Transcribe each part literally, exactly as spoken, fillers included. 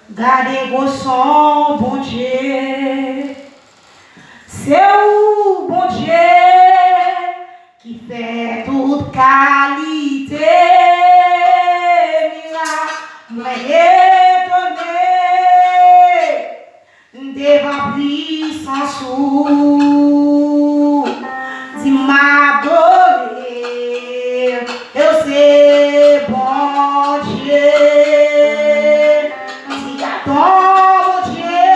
Gade gwoson Bondye. Se ou, Bondye, ki fè tout kalite mirak. Mwen etone devan pwisans ou. Di m adore, e w se Bondye. Di gad on Bondye,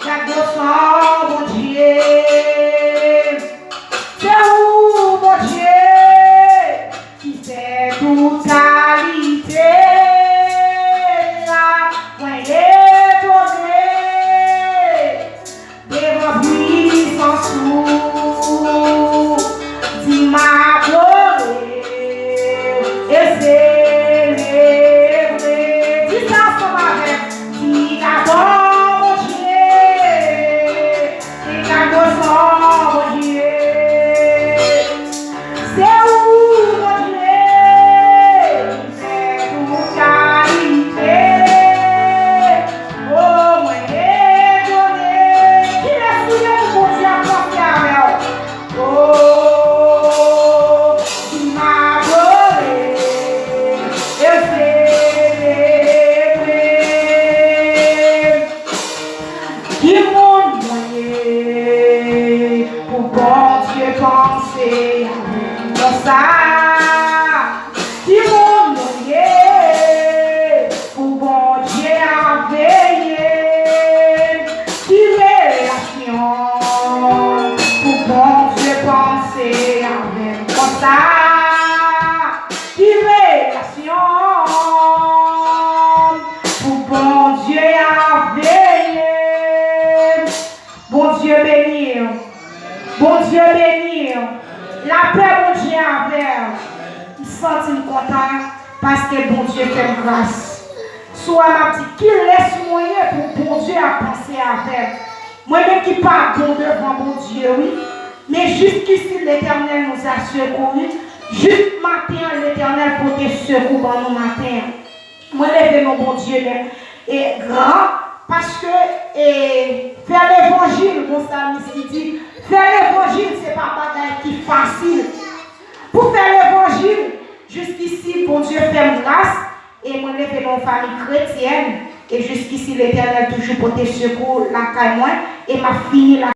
gad gwoson Bondye. Se ou, Bondye, ki fè tout kalite mirak. Mwen etone devan pwisans ou. Di m adore e selebre. Di sa ansanm avè m. Di gad on Bondye, di gad gwoson Bondye. Se ou, Bondye, ki fè tout kalite. O, mwen etone. Kilès ou ye pou Bondye ap panse avè w? O, di m adore e selebre. Ki moun mwen ye pou Bondye panse avè m konsa? Ki moun mwen ye pou Bondye ap veye m? Ki relasyon pou Bondye panse avè m konsa? Ki relasyon pou Bondye ap veye m? Bondye beni w. Bondye beni w. Lapè Bondye avè w. M santi m kontan paske Bondye fè m gras. Si w wè m ap di, kilès mwen ye pou Bondye ap panse avè m? Mwen menm ki pa bon devan Bondye, wi. Men jiskisi Letènèl nous a secourus. Jis maten an, Letènèl pote sekou ban nou maten an. Mwen leve non Bondye men e gran, paske e, fè levanjil, gon salmis ki di, fè levanjil se pa bagay ki fasil. Pou fè levanjil, jiskisi Bondye fè m gras, e mwen leve nan yon fanmi kretyèn, e jiskisi Letènèl toujou pote sekou lakay mwen, e m ap fini la.